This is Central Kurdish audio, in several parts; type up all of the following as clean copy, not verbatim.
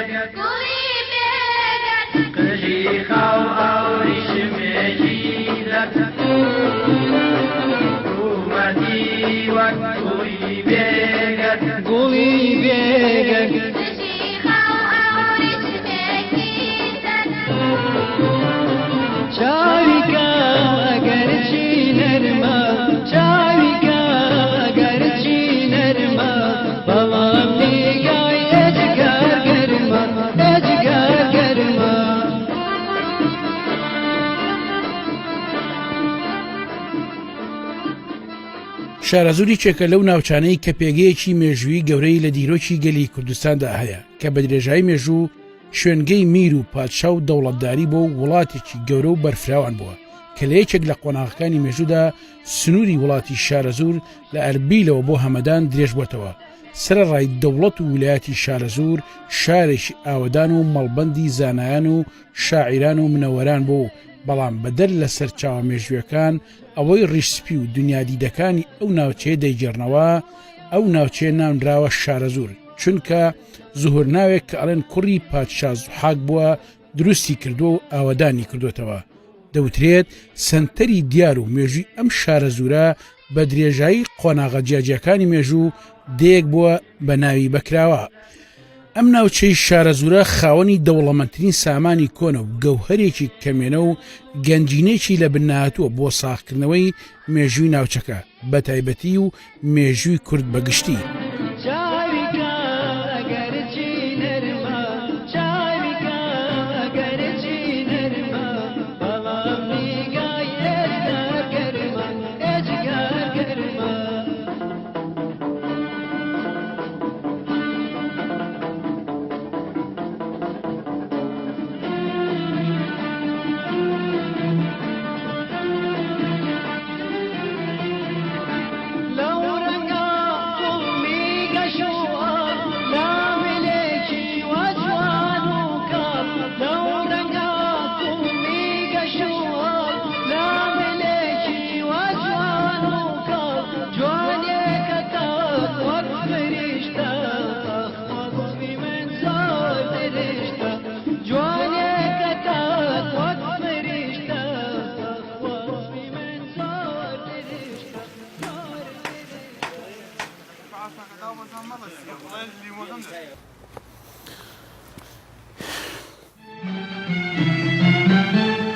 بێگەرد. گوڵی بێگەرد. قژی خاو ئاوریشمێکی زەرد. ڕوومەتی وەک گوڵی بێگەرد. گوڵی بێگەرد. قژی خاو ئاوریشمێکی زەرد. چاوی کاو ئەگەرچی نەرمە، چاوی کاو ئەگەرچی نەرمە، بەڵام نیگای ئێجگار گەرمە، ئێجگار گەرمە. شارەزوور یەکێکە لەو ناوچانەی کە پێگەیەکی مێژوویی گەورەی لە دیرۆکی گەلی کوردستاندا هەیە کە بە درێژایی مێژوو شوێنگەی میر و پادشا و دەوڵەتداری بۆ وڵاتێکی گەورە و بەرفراوان بووە کە لە یەکێک لە قۆناغەکانی مێژوودا سنووری وڵاتی شارەزوور لە ئەربیلەوە بۆ هەمەدان درێژ بۆتەوە. سەرەڕای دەوڵەت و ویلایەتی شارەزوور شارێکی ئاوەدان و مەڵبەندی زانایان و شاعیران و منەوەران بوو، بەڵام بەدەر لە سەرچاوە مێژوویەکان ئەوەی ڕیش سپی و دنیادیدەکانی ئەو ناوچەیە دەیگێڕنەوە، ئەو ناوچەیە ناونراوە شارەزوور، چونکە زوهر ناوێک کە ئەڵێن کوڕی پادشا زوحاک بووە دروستی کردووە و ئاوەدانی کردوێتەوە. دەوترێت سەنتەری دیار و مێژووی ئەم شارەزوورە بە درێژایی قۆناغە جیاجیاکانی مێژوو دێیەک بووە بە ناوی بەکراوە. ئەم ناوچەی شارەزوورە خاوەنی دەوڵەمەندترین سامانی کۆنە و گەوهەرێکی کەمێنە و گەنجینەیەکی لە بن نەهاتووە بۆ ساغکردنەوەی مێژووی ناوچەکە بە تایبەتی و مێژووی کورد بە گشتی.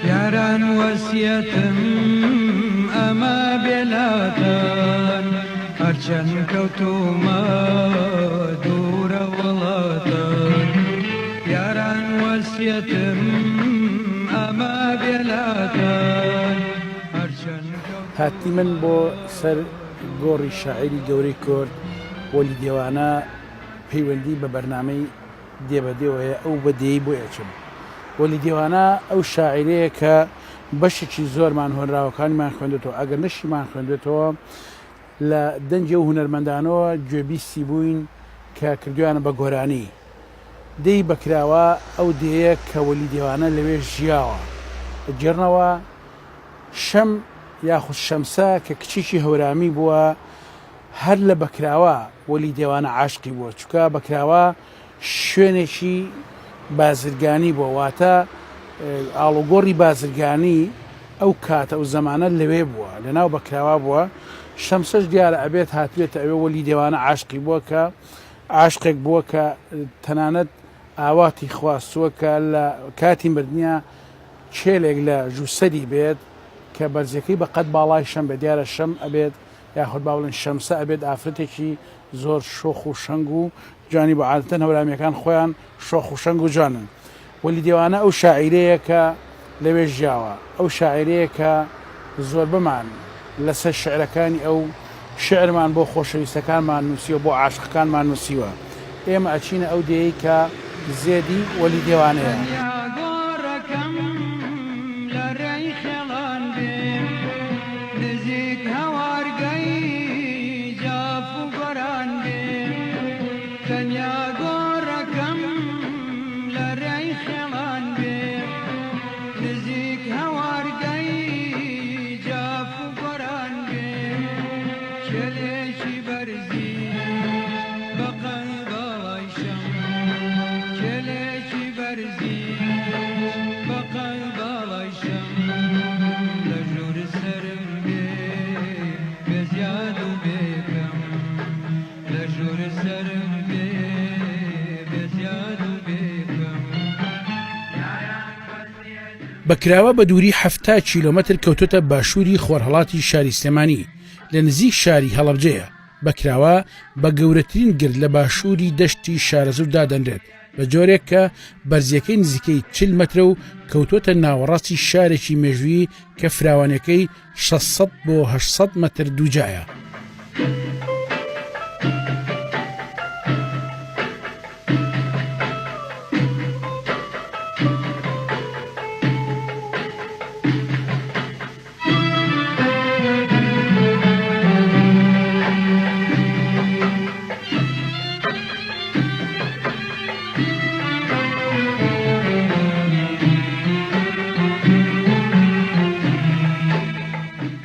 یاران وەسیەتم ئەمە بێلاتان، هەرچەند کەوتوومە دوورە وڵاتان. یاران وەسیەتم ئەمە بێلاتان، هەرچەند کەوتوومە. هاتنی من بۆ سەر گۆڕی شاعیری گەورەی کورد وەلی دێوانە پەیوەندی بە بەرنامەی دێ بە دێوە هەیە، ئەو بە دێی بۆ ئەچم. وەلی دێوانە ئەو شاعیرەیە کە بەشێکی زۆرمان هۆنراوەکانیمان خوێندوێتەوە، ئەگەر نەشیمان خوێندوێتەوە لە دەنگی ئەو هونەرمەندانەوە گوێبیستی بووین کە کردویانە بە گۆرانی. دێی بەکراوە ئەو دێیە کە وەلی دێوانە لەوێ ژیاوە. ئەگێڕنەوە شەم یاخود شەمسە کە کچێکی هەورامی بووە هەر لە بەکراوە وەلی دێوانە عاشقی بووە، چونکە بەکراوە شوێنێکی بازرگانی بووە، واتە ئاڵوگۆڕی بازرگانی ئەو کاتە ئەو زەمانە لەوێ بووە، لەناو بەکراوە بووە. شەمسەش دیارە ئەبێت هاتبێتە ئەوێ، وەلی دێوانە عاشقی بووە کە عاشقێک بووە کە تەنانەت ئاواتی خواستووە کە لە کاتی مردنیا کێلێک لە ژووسەری بێت کە بەرزیەکەی بە قەد باڵای شەم بێت، دیارە شەم ئەبێت یاخود با بڵێن شەمسە ئەبێت ئافرەتێکی زۆر شۆخ و شەنگ و جوانی بۆ عادەتەن هەورامیەکان خۆیان شۆخ و شەنگ و جوانن. وەلی دێوانە ئەو شاعیرەیە کە لەوێ ژیاوە، ئەو شاعیرەیە کە زۆربەمان لەسەر شیعرەکانی ئەو شیعرمان بۆ خۆشەویستەکانمان نووسیوە، بۆ عاشقەکانمان نووسیوە. ئێمە ئەچینە ئەو دێیەی کە زێدی وەلی دێوانەیە. تەنیا گۆڕەکەم لە ڕێی خێڵان بێ، نزیک هەوارگەی جاف و گۆران بێ. تەنیا گۆڕەکەم لە ڕێی خێڵان بێ، نزیک هەوارگەی جاف و گۆران بێ. کێلێکی بەرزی بە قەد باڵای شەم، کێلێ. بەرزی بە قەد باڵای شەم لە ژوور سەرم بێ بێ زیاد و بێ کەم لە ژوور سەرم بێ بێ زیاد و بێ کەم. بەکراوە بە دووری 70 کیلۆمەتر کەوتۆتە باشووری خۆرهەڵاتی شاری سلێمانی لە نزیک شاری هەڵەبجەیە. بەکراوە بە گەورەترین گرد لە باشووری دەشتی شارەزوور دادەنرێت، بە جۆرێک کە بەرزییەکەی نزیکەی 40 مەترە و کەوتووەتە ناوەڕاستی شارێکی مێژوویی کە فراوانیەکەی 600 بۆ 800 مەتر دووجایە.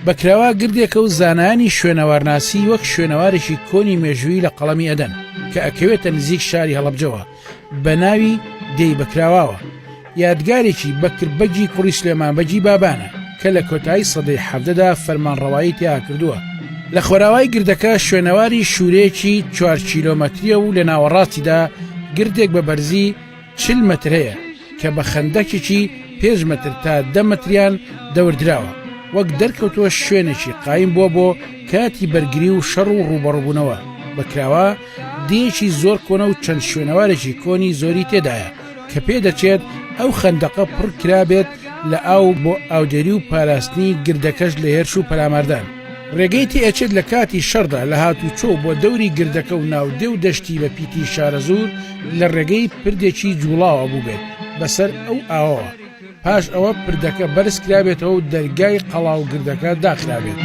بەکراوە گردێکە و زانایانی شوێنەوارناسی وەک شوێنەوارێکی کۆنی مێژووی لە قەڵەمی ئەدەن کە ئەکەوێتە نزیک شاری هەڵەبجەوە بە ناوی دێی بەکراواوە یادگارێکی بەکر بەگی کوڕی سلێمان بەگی بابانە کە لە کۆتایی سەدەی حەڤدەدا فەرمانڕەوایی تیا کردووە. لە خۆراوای گردەکە شوێنەواری شوورەیەکی چوار کیلۆمەترییە و لە ناوەڕاستیدا گردێک بە بەرزی 40 مەتر هەیە کە بە خەندەکێکی پێنج مەتر تا دە مەتریان دەوردراوە، وەک دەرکەوتووە شوێنێکی قایم بووە بۆ کاتی بەرگری و شەڕ و ڕووبەڕووبوونەوە بەکراوە دێیەکی زۆر کۆنە و چەند شوێنەوارێکی کۆنی زۆری تێدایە. کە پێدەچێت ئەو خەندەقە پڕ کرابێت لە ئاو بۆ ئاودێری و پاراستنی گردەکەش لە هێرش و پەلاماردان. ڕێگەی تێئەچێت لە کاتی شەڕدا لە هاتوچۆ بۆ دەوری گردەکە و ناو دێ و دەشتی بە پیتی شارەزوور لە ڕێگەی پردێکی جوڵاوە بووبێت بەسەر ئەو ئاوەوە. پاش ئەوە پردەکە بەرز کرابێتەوە و دەرگای قەڵا و گردەکە داخرابێت.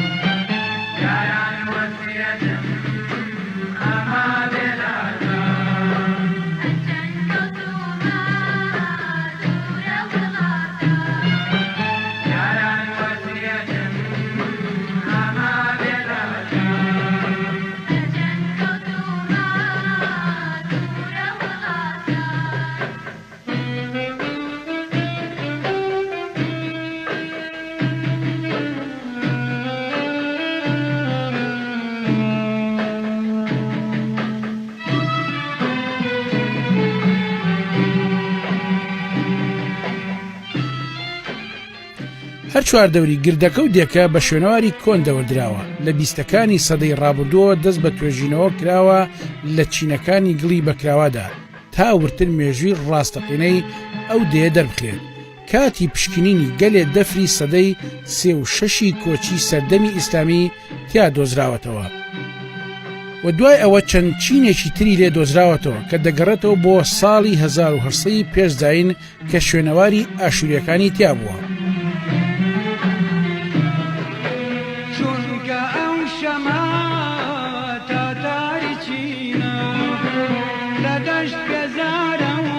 هەر چواردەوری گردەکە و دێکە بە شوێنەواری کۆن دەوردراوە لە بیستەکانی سەدەی ڕابردووە دەست بە توێژینەوە کراوە لە چینەکانی گڵی بەکراوەدا تا وردتر مێژووی ڕاستەقینەی ئەو دێیە دەربخرێت. کاتی پشکنینی گەلێ دەفری سەدەی سێ و شەشی کۆچی سەردەمی ئیسلامی تیا دۆزراوەتەوە و دوای ئەوە چەند چینێکی تری لێ دۆزراوەتەوە کە دەگەڕێتەوە بۆ ساڵی 1800 پێش زایین کە شوێنەواری ئاشوورییەکانی تیا بووە. چونکە ئەو شەمە تاتاری چینە لە دەشت بێزارە و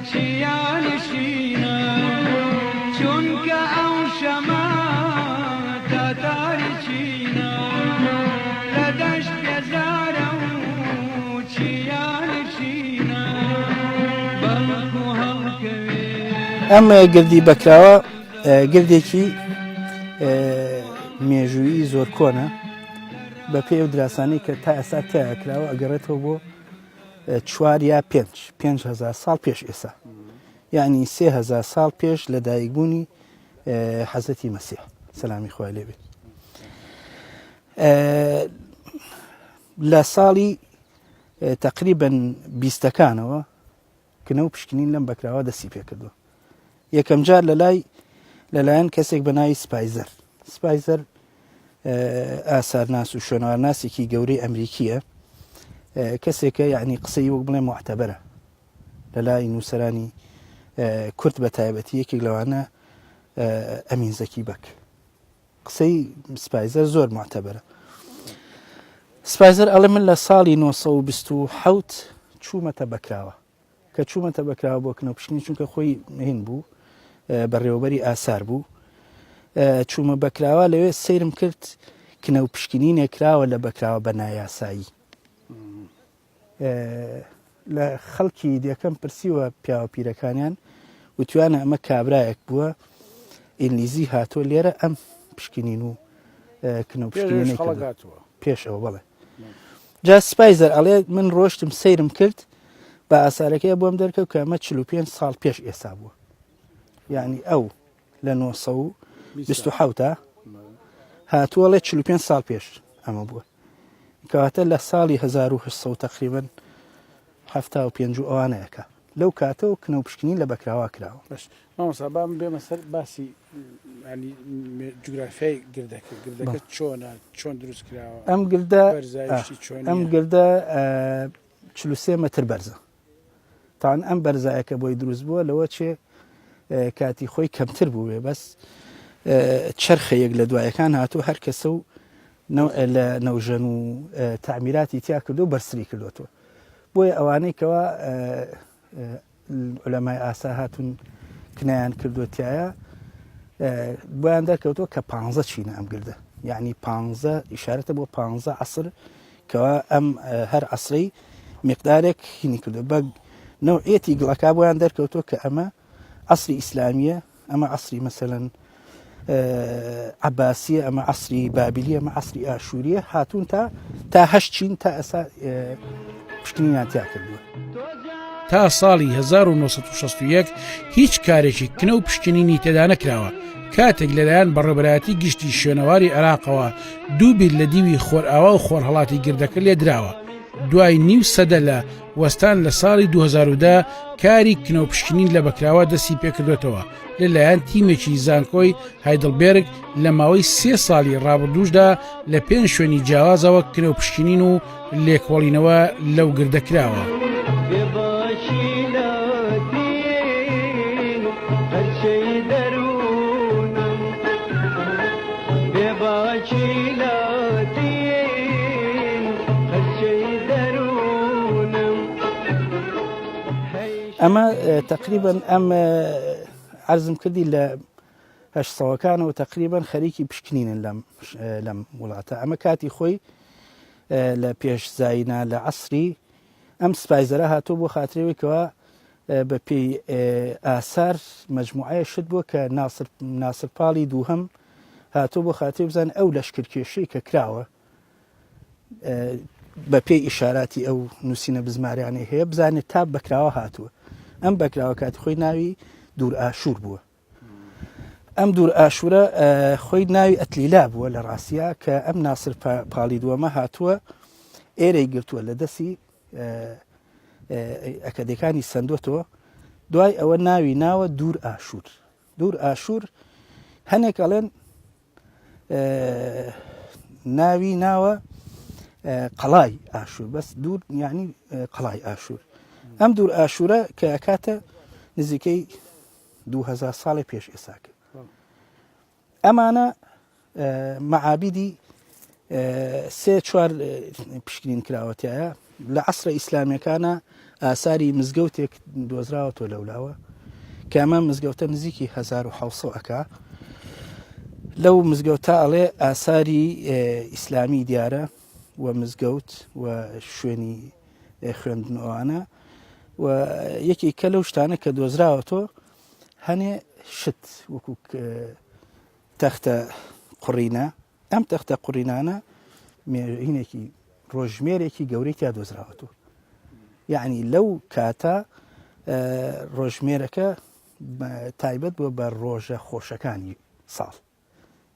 چیا نشینە چونکە ئەو شەمە تاتاری چینە لە دەشت بێزارە و چیا نشینە بەڵکو هەڵکەوێ. ئەم گردی بەکراوە گردێکی مێژوویی زۆر کۆنە بە پێی ئەو دراسانەی کە تا ئێستا تیا کراوە ئەگەڕێتەوە بۆ چوار یا پێنج 5هزار ساڵ پێش ئێسا یعنی سێهزار ساڵ پێش لە دایکبوونی حەزەتی مەسیح سەلامی خوای لێبێت لە ساڵی تقریبا بیستەکانەوە کنە و پشکنین لەم بەکراوە دەستی پێکردووە یەکەم جار لە لای لەلایەن کەسێک بە ناوی سپایزەر سپایزەر ئاسارناس و شوێنەوارناسێکی گەورەی ئەمریکیە کەسێکە یعنی قسەی وەک بڵێ معتەبەرە لە لای نووسەرانی کورد بە تایبەتی یەکێک لەوانە ئەمین زەکی بەک قسەی سپایزەر زۆر معتەبەرە سپایزەر ئەڵێ من لە ساڵی 927 چوومەتە بەکراوە کە چوومەتە بەکراوە بۆ کنە پشکنی چونکە خۆی هین بوو بەڕێوەبەری ئاسار بوو چوومە بەکراوە لەوێ سەیرم کرد کنە و پشکنینێک کراوە لە بەکراوە بە نایاسایی. لە خەڵکی دێکەم پرسیوە پیاوە پیرەکانیان وتویانە ئەمە کابرایەک بووە ئینگلیزی هاتووە لێرە ئەم پشکنین و کنە و پشکنینەی کردووە. پێش ئەوە بەڵێ. جا سپایزەر ئەڵێ من ڕۆشتم سەیرم کرد بە ئاسارەکەی بۆم دەرکەوت کە ئەمە 45 ساڵ پێش ئێستا بووە. یعنی ئەو لە 927 هاتووە ڵێ 45 ساڵ پێش ئەمە بووە. کەواتە لە ساڵی 1800 تقریبا 75 و ئەوانەیەکە لەو کاتەوە کنە و پشکنین لە بەکراوا کراوە. باش مامۆستا با من بێمە سەر باسی ینی جوگرافیای گردەکە گردەکە چۆنە چۆن دروست کراوە ئەم گردە ئەم گردە 43 متر بەرزە تان ئەم بەرزایەکە بۆی دروست بووە لەوە چێ کاتی خۆی کەمتر بووێ بەس چرخە یەک لە دوایەکان هاتوو هەر کەسە و لە نەوژەن و تعمیراتی تیا کردو بەرسری کردوەوە بۆیە ئەوانەی کەوا عولەمای ئاسا هاتوون کنایان کردووە تایە بۆیان دەرکەوتووە کە پ چینە ئەم گردە یعنی پ ئیشارەتە بۆ پ عسر کەوا ئەم هەر عسرەی مقدارێک هینی کردو بە نەوعێتی گڵەکە بۆیان دەرکەوتووە کە ئەمە عسری ئیسلامیە ئەمە عەسری مەسەلەن عەباسیە ئەمە عەسری بابلیە ئەمە عەسری ئاشووریە هاتوون تا تا هەشت چین تا ئەسا پشکنینیان تیا کردووە. تا ساڵی 1961 هیچ کارێکی کنە و پشکنینی تێدا نەکراوە کاتێک لەلایەن بەڕێوەبەرایەتی گشتی شوێنەواری عێراقەوە دوو بیر لە دیوی خۆرئاوا و خۆرهەڵاتی گردەکە لێدراوە دوای نیو سەدە لە وەستان لە ساڵی 2010 کاری کنە و پشکنین لە بەکراوە دەستی پێکردوێتەوە لەلایەن تیمێکی زانکۆی هایدڵبێرگ لە ماوەی سێ ساڵی ڕابردووشدا لە پێنج شوێنی جیاوازەوە کنە و پشکنین و لێکۆڵینەوە لەو گردە کراوە. ئەمە تقریبا ئەم عەرزم کردی لە هەشت سەوەکانەوە تقریبا خەریکی پشکنینن لەم لەم وڵاتە ئەمە کاتی خۆی لە پێش زاینا لە عسری ئەم سپایزەرە هاتوو بۆ خاترەوەی کەوا بە پێی ئاسار مجموعەیە شت بووە کە ناسر ناسر پاڵی دووهەم هاتوو بۆ خاتری بزان ئەو لەشکرکێشەی کە کراوە بە پێی ئیشاراتی ئەو نووسینە بزماریانەی هەیە بزانێت تا بەکراوە هاتووە ئەم بەکراوە کاتی خۆی ناوی دوور ئاشوور بووە ئەم دوور ئاشوورە خۆی ناوی ئەتلیلا بووە لە ڕاستە کە ئەم ناسر پاڵی دووەمە هاتووە ئێرەی گرتووە لە دەستی ئەکەدەکانی سندوتەوە دوای ئەوە ناوی ناوە دوور ئاشوور دوور ئاشوور هەنێک ئەڵێن ناوی ناوە قەڵای ئاشوور بەس دوور یعنی قەڵای ئاشوور ئەم دوور ئاشوورە کە ئەکاتە نزیکەی 2000 ساڵی پێش ئێساکە ئەمانە مەعابیدی سێ چوار پشکنین کراوەتایە لە عسرە ئیسلامیەکانە ئاساری مزگەوتێک دۆزراوەتەوە لەولاوە کە ئەمە مزگەوتە نزیکی 1970 ئەکا لەو مزگەوتە ئەڵێ ئاساری ئیسلامی دیارە و مزگەوت و شوێنی خوێندنەوەوانە و یەکی کە لەو شتانە کە دۆزراوەتەوە هەنێ شت وەکو تەختە قوڕینە، ئەم تەختە قوڕینانە مێهینێکی ڕۆژمێرێکی گەورەی تیا دۆزراوەتەوە. یعنی لەو کاتە ڕۆژمێرەکە تایبەت بووە بە ڕۆژە خۆشەکانی ساڵ.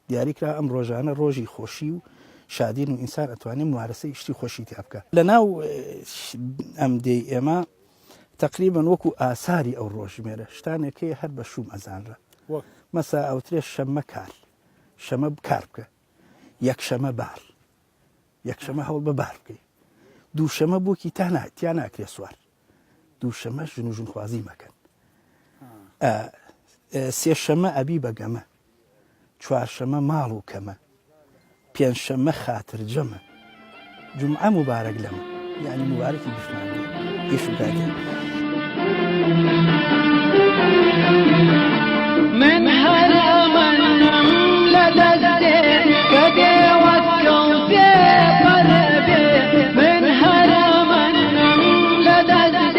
دیاریکرا ئەم ڕۆژانە ڕۆژی خۆشی و شادین و ئینسان ئەتوانێت موارەسەی شتی خۆشی تیا بکە. لە ناو ئەم دێی ئێمە تەقریبەن وەکو ئاساری ئەو ڕۆژمێرە شتانێک هەیە هەر بە شوم ئەزانرا مەسا ئەوترێ شەممە کار شەمە کار بکە یەکشەمە بار یەکشەمە هەوڵ بە بار بکەی دووشەمە بۆکی تا تیا ناکرێ سوار دووشەمە ژن و ژنخوازی مەکەن سێشەمە ئەبی بەگەمە چوارشەمە ماڵ و کەمە پێنجشەممە خاترجەمە جومعە موبارەک لەمە یعنی موبارەکی گشتمان بێ ئیش و کاتێ. من هەر ئەمەنم لە دەستێ کە دێوەت کەوتێ پەربێ من هەر ئەمەنم لە دەستێ.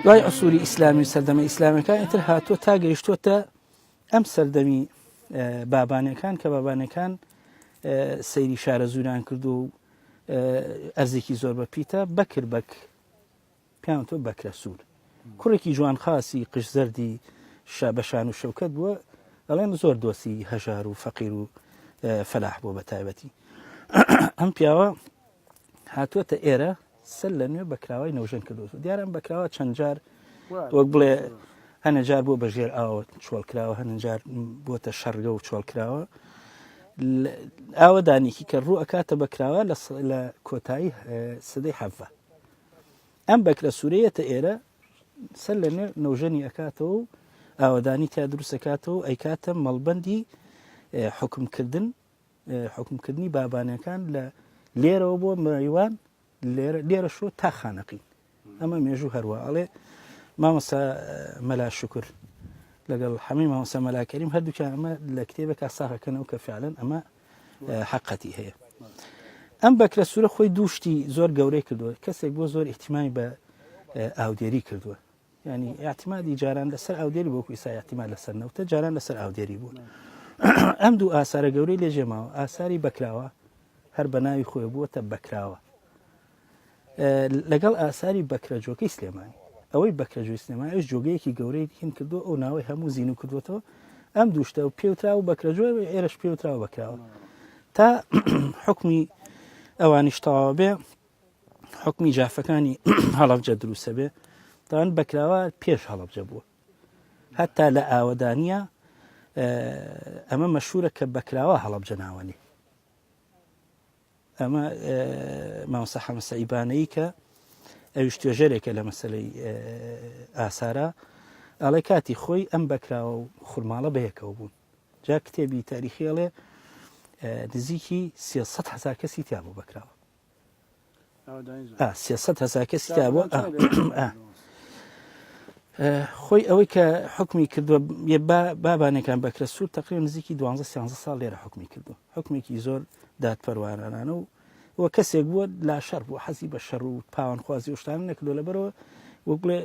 دوای عسوری ئیسلامی و سەردەمە ئیسلامەکان ئیتر هاتووە تا گەیشتووەتە ئەم سەردەمی بابانەکان کە بابانەکان سەیری شارە زوران کردو و ئەرزێکی زۆر بە پیتە بەکر بەک پیان تۆ بەکرە سوور کوڕێکی جوان خاسی قژ زەردی شا بەشان و شەوکەت بووە ئەڵێن زۆر دۆسی هەژار و فەقیر و فەلاح بووە بە تایبەتی ئەم پیاوە هاتووەتە ئێرە سەر لە نوێ بەکراوای نەوژەن کردووە دیارە ئەم بەکراوە چەند جار وەک بڵێ هەنە جار بۆ بەژێر ئاوە چۆڵ کراوە هەنە جار بۆتە شەڕگە و چۆڵ کراوە ئاوەدانێکی کە ڕوو ئەکاتە بەکراوە لە کۆتایی سەدەی حەڤە ئەم بەکرە سوورەیەتە ئێرە سەر لە نوێ نەوژەنی ئەکاتەوە و ئاوەدانی تیا دروستەکاتەوە ئەیکاتە مەڵبەندی حکمکردن حوکمکردنی بابانەکان لە لێرەوە بۆ مەریوان لێرە شۆ تا خانەقین ئەمە مێژوو هەروە ئەڵێ مامۆسا مەلا شکر لەگەڵ حەمی مامۆسا مەلا کەریم هەردووکیان ئەمە لە کتێبێکا ساغەکەنەوە کە فعلەن ئەمە حقەتی هەیە ئەم بەکرە سوورە خۆی دووشتی زۆر گەورەی کردووە کەسێک بۆ زۆر احتیمامی بە ئاودێری کردووە ینی اعتمادی جاران لەسەر ئاودێری بۆ ئیسا اعتماد لەسەر نەوتە جاران لەسەر ئاودێری بوو ئەم دوو ئاسارە گەورەی لێ جێماوە ئاساری بەکراوە هەر بە ناوی خۆی بووەتە بەکراوە لەگەڵ ئاساری بەکرە جۆکەی سلێمانی ئەوەی بەکرە جۆی سلێمانی ئەوش جۆگەیەکی گەورەی هین کردو ئەو ناوەی هەموو زیینو کردوێتەوە ئەم دووشتە و پێوترا و بەکرە جۆ ئێرەش پێوتراوە بەکراوە تا حکمی ئەوانیش تەواو بێ حکمی جافەکانی هەڵەبجە دروستە بێ تاوان بەکراوە پێش هەڵەبجە بووە هەتا لە ئاوەدانە ئەمە مەشهورە کە بەکراوە هەڵەبجە ناوەنی ئەمە مامۆستا حەمە سەعیبانەیی کە ئەویش توێژەرێکە لە مەسلەی ئاسارە ئەڵێ کاتی خۆی ئەم بەکراوە و خورماڵە بەیەکەوە بوون جا کتێبی تاریخی ئەڵێ نزیکی 300 هزار کەسی تیا بوو بەکراوە 300 هزار کەسی تیا بوو خۆی ئەوەی کە حکمی کردووە بابانەکان بەکرە سوور تقریبا نزیکی 12 13 ساڵ لێرە حکمی کردو حکمێکی زۆر دادپەروانانە و و کەسێک بووە لا شەڕ بوو حەزی بە شەڕ و پاوانخوازی و شتانە نەکردووە لەبەرەوە وەک بڵێ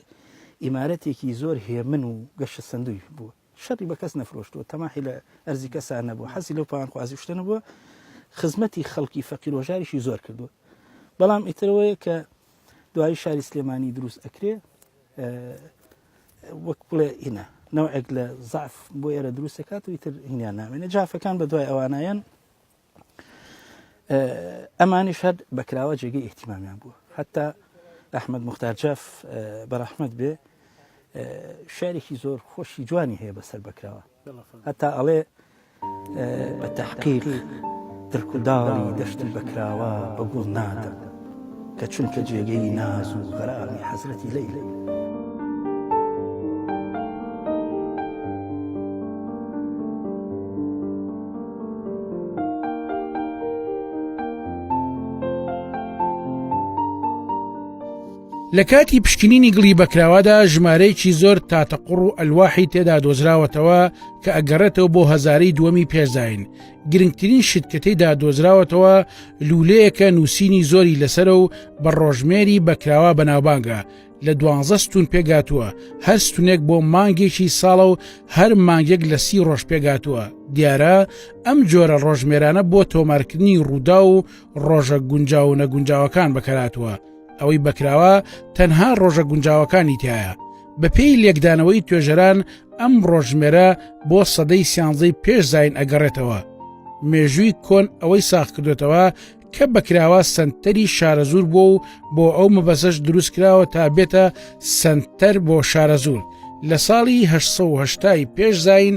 ئیمارەتێکی زۆر هێمن و گەشە سندوی بووە شەڕی بە کەس نەفرۆشتووە تەماحی لە ئەرزی کەسا نەبووە حەزی لەو پاوانخوازی و شتە نەبووە خزمەتی خەڵکی فەقیر و هەژاریشی زۆر کردووە بەڵام ئیترەوەیە کە دوایی شاری سلێمانی دروست ئەکرێ وەک بڵێ ئینە نەوعێک لە زعف بۆ ئێرە دروست دەکات و ئیتر هینیان نامێنێ جافەکان بە دوای ئەوانایەن ئەمانیش هەر بەکراوە جێگەی ئیهتیمامیان بووە حتا ئەحمد مختار جاف بەڕەحمەت بێ شعرێکی زۆر خۆشی جوانی هەیە بەسەر بەکراوە هەتا ئەڵێ بە تەحقیق درک و داڵی دەشتی بەکراوە بە گوڵ نادەم کە چونکە جێگەی ناز و غەرامی حەزرەتی لەیلە. لە کاتی پشکنینی گڵی بەکراوەدا ژمارەیەکی زۆر تاتەقوڕ و ئەلواحی تێدا دۆزراوەتەوە کە ئەگەڕێتەوە بۆ هەزارەی دووەمی پێش زین گرنگترین شت کە تێیدا دۆزراوەتەوە لوولەیەکە نووسینی زۆری لەسەرە و بە ڕۆژمێری بەکراوە بەناوبانگە لە دوانزە ستون پێگاتووە هەر ستونێک بۆ مانگێکی ساڵە و هەر مانگێک لە سی ڕۆژ پێگاتووە دیارە ئەم جۆرە ڕۆژمێرانە بۆ تۆمارکردنی ڕوودا و ڕۆژە گونجاو و نەگونجاوەکان بەکاراتوە ئەوەی بەکراوە تەنها ڕۆژە گونجاوەکانی تایە بەپێی لێکدانەوەی توێژەران ئەم ڕۆژمێرە بۆ سەدەی سیانزەی پێش زین ئەگەڕێتەوە مێژووی کۆن ئەوەی ساخ کردوێتەوە کە بەکراوە سنتەری شارەزوور بووە و بۆ ئەو مەبەسەش دروست کراوە تا بێتە سنتەر بۆ شارەزوور لە ساڵی 1970 پێش زین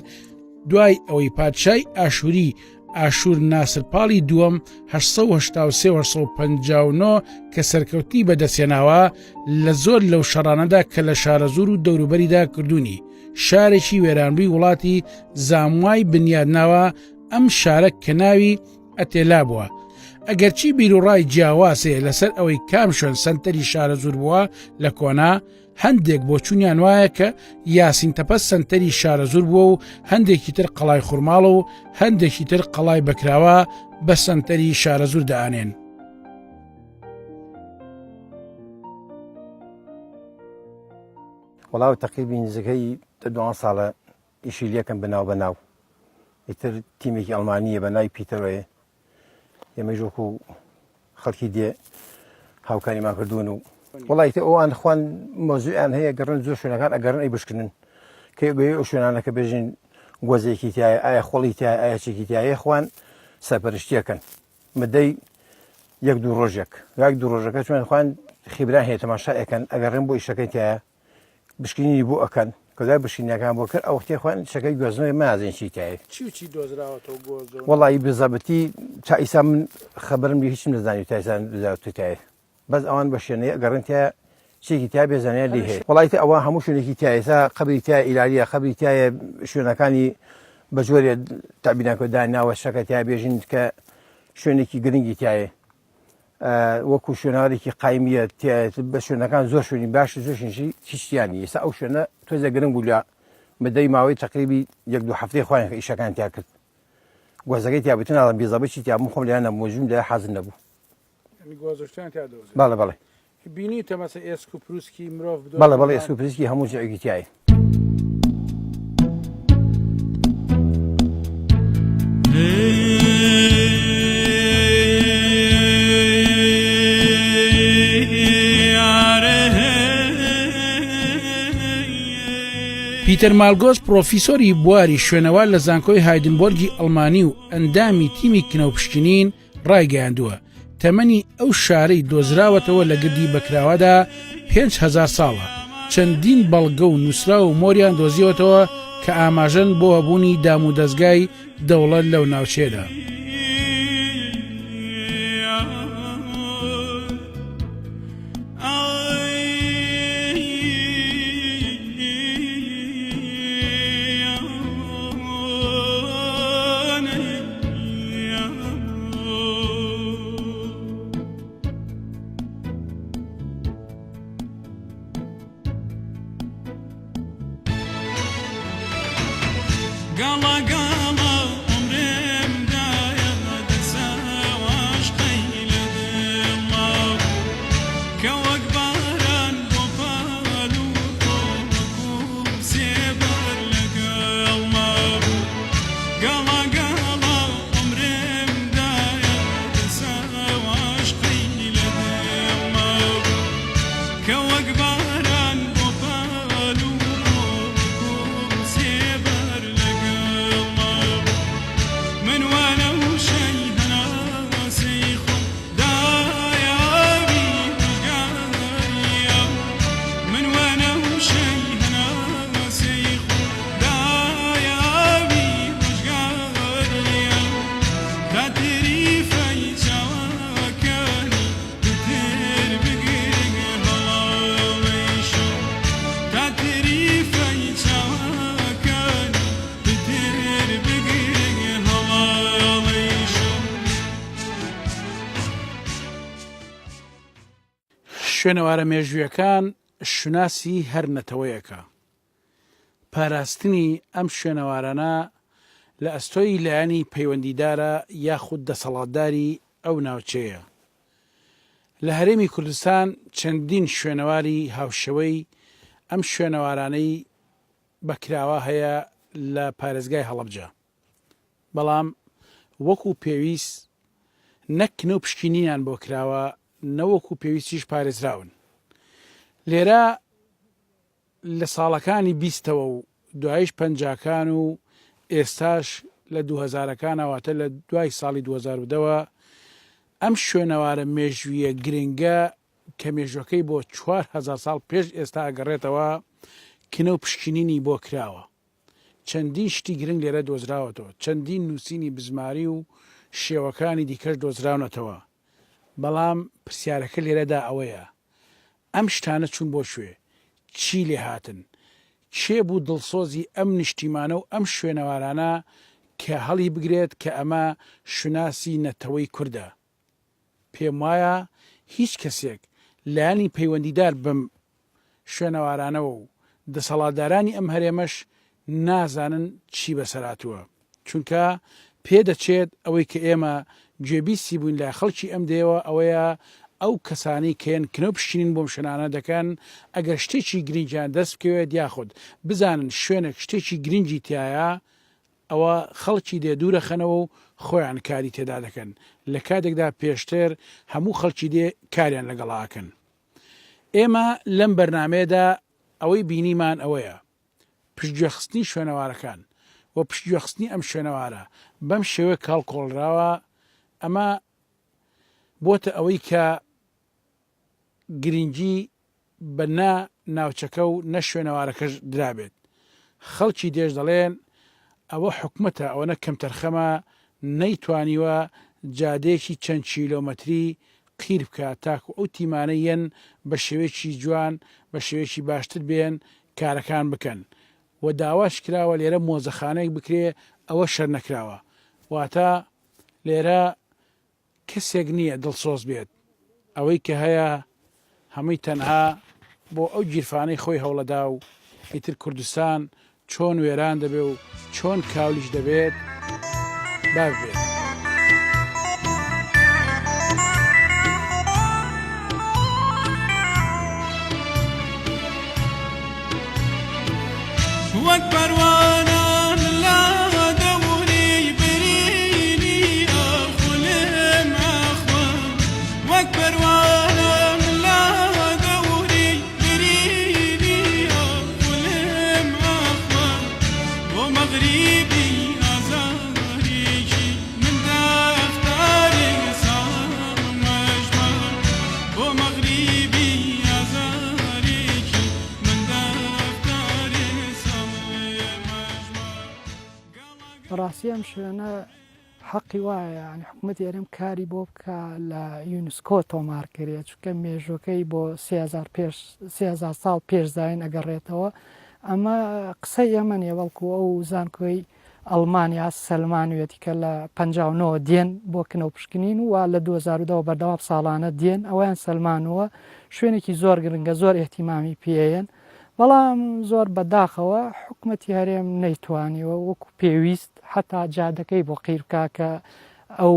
دوای ئەوەی پادشای ئاشووری ئاشوور ناسر پاڵی دووەم 1970 1959 کە سەرکەوتنی بەدەستهێناوە لە زۆر لەو شەڕانەدا کە لە شارەزوور و دەوروبەریدا کردوونی شارێکی وێرانبووی وڵاتی زاموای بنیادناوە ئەم شارە کە ناوی ئەتێلا بووە ئەگەرچی بیروڕای جیاواز هەیە لەسەر ئەوەی کام شوێن سەنتەری شارەزوور بووە لە کۆنا هەندێک بۆچوونیان وایە کە یاسین تەپە سەنتەری شارەزوور بووە و هەندێکی تر قەڵای خورماڵە و هەندێکی تر قەڵای بەکراوە بە سەنتەری شارەزوور دائەنێن. وەڵا تەقریبی نزیکەی دە دوان ساڵە ئیشی لێکەم بەناو بەناو ئیتر تیمێکی ئەڵمانیە بە ناوی پیتەرۆیە ئێمەش وەکو خەڵکی دێ هاوکاریمان کردوون و وڵی تە ئەوان خوان مۆزویان هەیە گەڕن زۆر شوێنەکان ئەگەرن ئەی بشکنن کە گوێ ئەو شوێنانە کە بێژین گۆزێکی تایە ئایا خۆڵی تایە ئایا چێکی تایە خوان سەرپەرشتیەکەن مدەی یەک دوو ڕۆژێک یاک دوو ڕۆژەکە چۆن خوان خیبران هەیە تەماشا ئەکەن ئەگەڕێن بۆ ئیشەکەی تایە بشکینی بۆ ئەکەن کە دوای بشکینەکان بۆ کرد ئەو وەختێ خوان شەکەی گوێزنەوەی مازن چی تایە چی و چی دۆزراوەتەوە گۆزەوە وەڵی بزەبتی تا ئیسا من خەبەرم لێ هیچم نەزانی تا ئیسا دۆزراوەتەوە تایە بەس ئەوان بە شوێنەی ئەگەڕێن تایە چێکی تیا بێ زانیاری لێ هەیە وەڵی تە ئەوە هەموو شوێنێکی تایە ئێستا قەبری تایە ئیلاریە قەبری تایە شوێنەکانی بە جۆرێ تەعبیران کردووە داناوە شەکە تیا بێژین کە شوێنێکی گرنگی تایە وەکو شوێنەوارێکی قایمیە بە شوێنەکان زۆر شوێنی باش زۆر شوێنشی هیچیان نیە ئێستا ئەو شوێنە تۆزێ گرنگ بوو لە مدەی ماوەی تقریبی یەک دوو هەفتەی خۆیان کە ئیشەکان تیا کرد گۆزەکەی تیا بوو ناڵم بیزەبی چی تیا بوو خۆم لێیان نەبوو ژوم لێ حازر نەبوو یعنی گۆزەشتیان تیا دۆزی بەڵێ بەڵێ بینیتە مەسە ئێسک و پروسکی مرۆڤ بدۆزنەوە؟ بەڵێ بەڵێ ئێسک و پروسکی هەموو جێگی تیایە. پیتەر مالگۆس پرۆفیسۆری بواری شوێنەوار لە زانکۆی هایدنبۆرگی ئەڵمانی و ئەندامی تیمی کنەوپشکنین ڕایگەیاندووە، تەمەنی ئەو شارەی دۆزراوەتەوە لە گردی بەکراوادا 5000 ساڵە، چەندین بەڵگە و نووسراو و مۆریان دۆزیوەتەوە کە ئاماژەن بۆ هەبوونی دامودەزگای دەوڵەت لەو ناوچەیەدا. شوێنەوارە مێژوویەکان شوناسی هەر نەتەوەیەکە. پاراستنی ئەم شوێنەوارانە لە ئەستۆی لایەنی پەیوەندیدارە یاخود دەسەڵاتداری ئەو ناوچەیە. لە هەرێمی کوردستان چەندین شوێنەواری هاوشێوەی ئەم شوێنەوارانەی بەکراوە هەیە لە پارێزگای هەڵەبجە، بەڵام وەکو پێویست نەک کنە و پشکینینیان بۆ کراوە نە وەکو پێویستیش پارێزراون. لێرە لە ساڵەکانی بیستەوە و دوایش پەنجاکان و ئێستاش لە دووهەزارەکانە واتە لە دوای ساڵی 2010 وە ئەم شوێنەوارە مێژوویە گرنگە کە مێژوەکەی بۆ 4000 ساڵ پێش ئێستا ئەگەڕێتەوە کنە و پشکنینی بۆ کراوە. چەندین شتی گرنگ لێرە دۆزراوەتەوە، چەندین نووسینی بزماری و شێوەکانی دیکەش دۆزراونەتەوە، بەڵام پرسیارەکە لێرەدا ئەوەیە ئەم شتانە چوون بۆ کوێ؟ چی لێ هاتن؟ کێ بوو دڵسۆزی ئەم نیشتیمانە و ئەم شوێنەوارانە کە هەڵیبگرێت کە ئەمە شوناسی نەتەوەی کوردە؟ پێموایە هیچ کەسێک لایەنی پەیوەندیدار بەم شوێنەوارانەوە و دەسەڵاتدارانی ئەم هەرێمەش نازانن چی بەسەرهاتووە، چونکە پێدەچێت ئەوەی کە ئێمە گوێبیستی بووین لە خەڵکی ئەم دێیەوە ئەوەیە ئەو کەسانەی کە یەن کنە و پشکنین بۆم شوێنانە دەکەن ئەگەر شتێکی گرنگیان دەست بکەوێت یاخود بزانن شوێنێک شتێکی گرنگی تیایە ئەوە خەڵکی دێ دوورەخەنەوە و خۆیان کاری تێدا دەکەن لە کاتێکدا پێشتر هەموو خەڵکی دێ کاریان لەگەڵا ئەکەن. ئێمە لەم بەرنامەیەدا ئەوەی بینیمان ئەوەیە پشتگوێخستنی شوێنەوارەکان و پشتگوێخستنی ئەم شوێنەوارە بەم شێوەیە کە هەڵکۆڵراوە ئەمە بۆتە ئەوەی کە گرنگی بە نە ناوچەکە و نە شوێنەوارەکەش درابێت. خەڵکی دێش دەڵێن ئەوە حکومەتە ئەوەنە کەمتەرخەمە نەیتوانیوە جادەیەکی چەند کیلۆمەتری قیر بکات تاکو ئەو تیمانە یەن بە شێوەیەکی جوان بە شێوەیەکی باشتر بێن کارەکان بکەن و داواش کراوە لێرە مۆزەخانەیەک بکرێ ئەوەش هەر نەکراوە واتە لێرە کەسێک نییە دڵسۆز بێت، ئەوەی کە هەیە هەمووی تەنها بۆ ئەو گیرفانەی خۆی هەوڵەدا و ئیتر کوردستان چۆن وێران دەبێ و چۆن کاولیش دەبێت با ببێت. وەک پەروانان لە دەوری برینی ئەخولم ئەخوام وەک پەروانان لە دەوری برینی ئەخولم ئەخوام بۆ مەغریبی ئازارێکی من دەفتەرێ ساڵ مەژمار بۆ مەغریبی ئازارێکی بەڕاستی ئەم شوێنە حەقی وایە یانی حکوومەتی هەرێم کاری بۆ بکە لە یونسکۆ تۆمار کرێت چونکە مێژوەکەی بۆ 3000 پێش 3000 ساڵ پێش زین ئەگەڕێتەوە ئەمە قسەی ئێمە نیە بەڵکو ئەو زانکۆی ئەڵمانیا سەلمانویەتی کە لە 59 دێن بۆ کنە و پشکنین و لە 2010 بەردەوام ساڵانە دێن ئەویان سەلمانووە شوێنێکی زۆر گرنگە زۆر ئیهتیمامی پێیەن بەڵام زۆر بەداخەوە حکومەتی هەرێم نەیتوانیوە وەکو پێویست حتا جادەکەی بۆ قیر بکا کە ئەو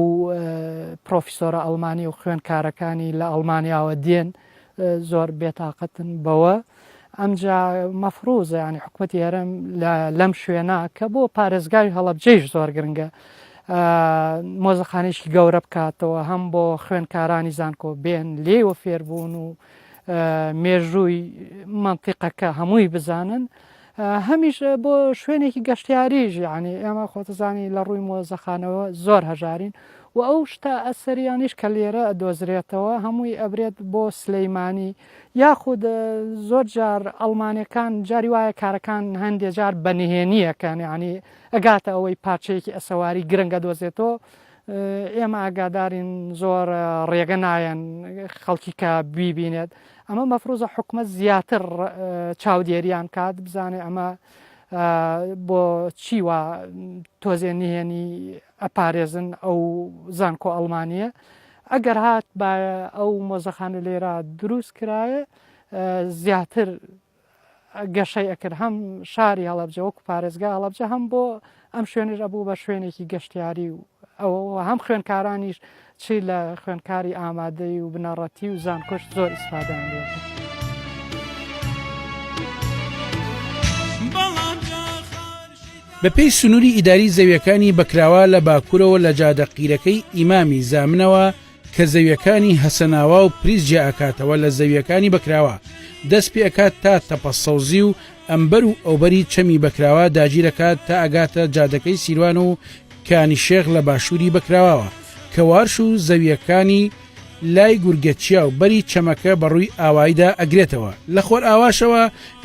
پرۆفیسۆرە ئەڵمانی و خوێندکارەکانی لە ئەڵمانیاوە دێن زۆر بێتاقەتن بەوە ئەمجا مەفروزە ینی حکومەتی هەرێم لەم شوێنە کە بۆ پارێزگای هەڵەبجەیش زۆر گرنگە مۆزەخانێکی گەورە بکاتەوە هەم بۆ خوێندکارانی زانکۆ بێن لێوە فێربوون و مێژووی مەنتیقەکە هەمووی بزانن هەمیش بۆ شوێنێکی گەشتیاریش یعنی ئێمە خۆتەزانی لە ڕووی مۆزەخانەوە زۆر هەژارین و ئەو شتە ئەسەریانیش کە لێرە ئەدۆزرێتەوە هەمووی ئەبرێت بۆ سلەیمانی یاخود زۆر جار ئەڵمانەکان جاری وایە کارەکان هەندێ جار بە نهێنیەکەن یعنی ئەگاتە ئەوەی پارچەیەکی ئەسەواری گرنگە دۆزێتەوە ئێمە ئاگادارین زۆر ڕێگە نایەن خەڵکی کە بیبینێت ئەمە مەفروزە حکومەت زیاتر چاودێریان کات بزانێ ئەمە بۆ چی وا تۆزێ نهێنی ئەپارێزن ئەو زانکۆ ئەڵمانیە ئەگەر هات با ئەو مۆزەخانە لێرە دروست کرایە زیاتر گەشەی ئەکرد هەم شاری هەڵەبجە وەکو پارێزگای هەڵەبجە هەم بۆ ئەم شوێنیش ئەبوو بە شوێنێکی گەشتیاری و ئەوە هەم خوێندکارانیش چی لە خوێندکاری ئامادەی و بنەڕەتی و زانکۆش زۆر ئیسفادەیان لێ کرد. بەپێی سنووری ئیداری زەویەکانی بەکراوا لە باکوورەوە لە جادە قیرەکەی ئیمامی زامنەوە کە زەویەکانی هەسەناوا و پریس جیا ئەکاتەوە لە زەویەکانی بەکراوا دەست پێ ئەکات تا تەپە سەوزی و ئەمبەر و ئەوبەری چەمی بەکراوا داگیر ئەکات تا ئەگاتە جادەکەی سیروان و کانی شێخ لە باشووری بەکراواوە کە وارش و زەویەکانی لای گورگەچیا و بەری چەمەکە بە ڕووی ئاواییدا ئەگرێتەوە لە خۆرئاواشەوە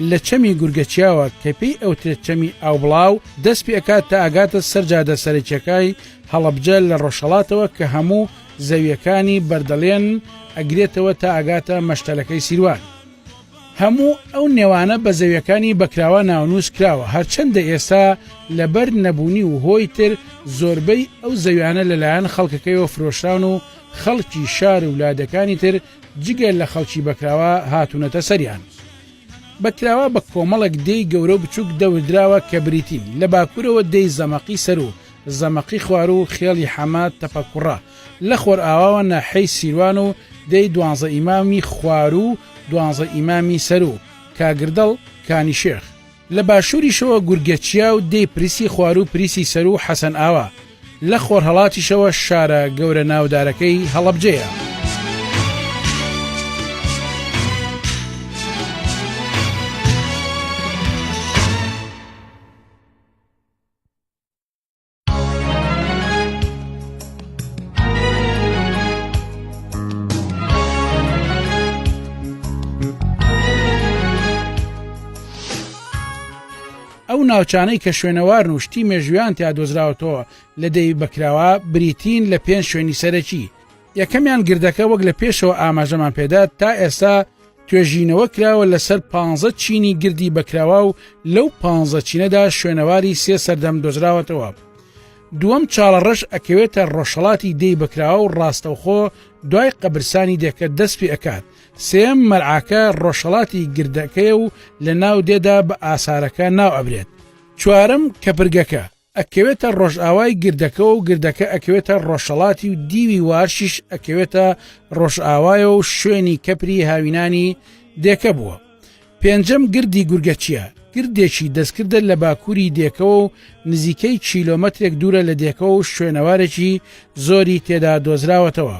لە چەمی گورگەچیاوە کە پێی ئەوترێت چەمی ئاوبڵاو دەست پێ ئەکات تا ئەگاتە سەر جادە سەرەکیەکای هەڵەبجە لە ڕۆژهەڵاتەوە کە هەموو زەویەکانی بەردەڵێن ئەگرێتەوە تا ئەگاتە مەشتەلەکەی سیروان. هەموو ئەو نێوانە بە زەویەکانی بەکراوا ناونووس کراوە هەرچەندە ئێستا لەبەر نەبوونی و هۆی تر زۆربەی ئەو زەویانە لەلایەن خەڵکەکەیەوە فرۆشراون و خەڵکی شار و لادێکانی تر جگە لە خەڵکی بەکراوا هاتوونەتە سەریان. بەکراوا بە کۆمەڵێک دێی گەورە و بچووک دەوردراوە کە بریتین لە باکوورەوە دێی زەمەقی سەروو، زەمەقی خواروو، خێڵی حەمە، تەپەکوڕە، لە خۆرئاواوە ناحیەی سیروان و دێی دوانزە ئیمامی خواروو و دوانزە ئیمامی سەروو، کاگردەڵ، کانی شێخ. لە باشووریشەوە گورگەچیا و دێی پریسی خواروو و پریسی سەروو و حەسەن ئاوا. لە خۆرهەڵاتیشەوە شارە گەورە ناودارەکەی هەڵەبجەیە. ئەو ناوچانەی کە شوێنەوارن و شتی مێژویان تیا دۆزراوەتەوە لە دێی بەکراوە بریتین لە پێنج شوێنی سەرەکی یەکەمیان گردەکە وەک لە پێشەوە ئاماژەمان پێدا تا ئێستا توێژینەوە کراوە لەسەر پانزە چینی گردی بەکراوا و لەو پانزە چینەدا شوێنەواری سێ سەردەم دۆزراوەتەوە. دووەم چاڵەڕەش ئەکەوێتە ڕۆژهەڵاتی دێی بەکراوە و ڕاستەوخۆ دوای قەبرسانی دێکە دەست پێ ئەکات. سێیەم مەرعاکە ڕۆژهەڵاتی گردەکەیە و لە ناو دێدا بە ئاسارەکە ناو ئەبرێت. چوارەم کەپرگەکە. ئەکەوێتە ڕۆژئاوای گردەکەوە و گردەکە ئەکەوێتە ڕۆژهەڵاتی و دیوی وارشیش ئەکەوێتە ڕۆژئاوایەوە و شوێنی کەپری هاوینانی دێکە بووە. پێنجەم گردی گورگەچیە، گردێکی دەستکردە لە باکووری دێکەوە و نزیکەی کیلۆمەترێک دوورە لە دێکەوە و شوێنەوارێکی زۆری تێدا دۆزراوەتەوە.